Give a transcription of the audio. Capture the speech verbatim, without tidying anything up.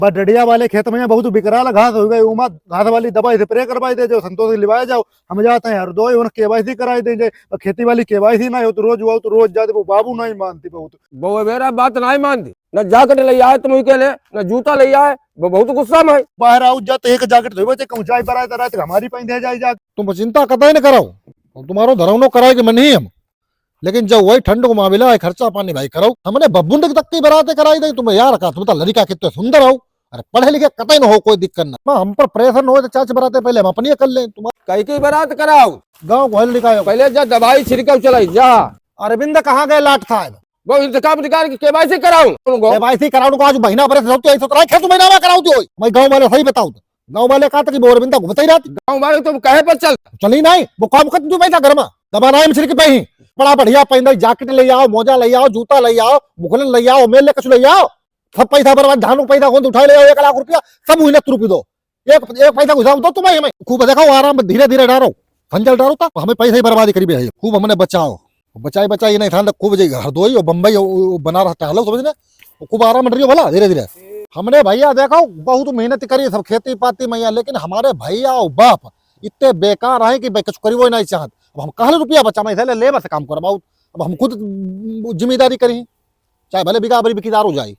बस डडिया वाले खेत में बहुत विकराल घास होइ गए, उमा घास वाली दवाई स्प्रे करवाई दे, जो संतोष के लिवाए जाओ, हम जाते हैं हरदोई, उन्हें केवाईसी कराई दे जाए। बस खेती वाली केवाईसी ना हो तो रोज हुआ तो रोज जाते, वो बाबू नहीं मानती बहुत। वो मेरा बात नहीं मानती, न जैकेट ले आए तुम के लिए, न जूता ले आए, वो बहुत गुस्सा में है। बाहर आओ जाते एक जैकेट धोबे, चाहे कहूँ जाए बरात, रात हमारी पहन दे जाए जा। तुम चिंता कतई न कराओ, हम तुम्हारो धरौनो कराए के मन ही हम। लेकिन जब वही ठंड को मामला है, खर्चा पानी भाई कराओ, हमने बब्बुन तक की बरात कराई दे। तुम यार का, तुम तो लड़का कितने सुंदर हो, अरे पढ़े लिखे कतई न हो, कोई दिक्कत ना। हम पर प्रेशर न हो तो चाचा बराते पहले हम अपनी कर लें। तुम कई की बरात कराओ, गाँव को हल निकायो। पहले जा दवाई छिड़काओ चलाई जा। अरविंद कहाँ गए लाट साहब? वो इंतकाम निकाल के केवाईसी कराऊं उनको। केवाईसी कराऊं को आज महीना भर से होती है, सत्रह खेत महीना में कराऊं तो। मैं गांव वाले सही बताऊं तो। गांव वाले कहा था कि वो अरविंदा घूमता ही रहती। गांव वाले तुम कहे पर चल। चली नहीं, वो काम कर तू पैसा घर में। दबा नहीं मिश्री के पे ही। बड़ा बढ़िया पहन जाकेट ले आओ, मोजा ले आओ, जूता ले आओ, मुखलन ले आओ, मेल ले कछु ले आओ। सब पैसा बर्बाद, धान को पैसा कौन उठा ले आओ, एक लाख रुपया, सब उही ने तुरुपी दो। एक, एक पैसा घुसाओ तो तुम्हें हमें। खूब देखो आराम, धीरे धीरे डारो, खंजल डारो ता, हमें पैसा ही बर्बादी करी है। खूब हमने बचाओ, बचाई बचाई नहीं थान खूब जे हरदोई और बम्बई और, और बनारस टहलो समझ ने, खूब आराम रहियो भला धीरे धीरे। हमने भैया देखो बहुत मेहनत करी सब खेती पाती में, लेकिन हमारे भैया और बाप इतने बेकार हैं कि भाई कुछ करी वो नहीं चाहत। अब हम कहले रुपया बचा मैं ले, ले बस काम करवाओ, अब हम खुद जिम्मेदारी करी, चाहे भले बिगा बरी बिकीदार हो जाए।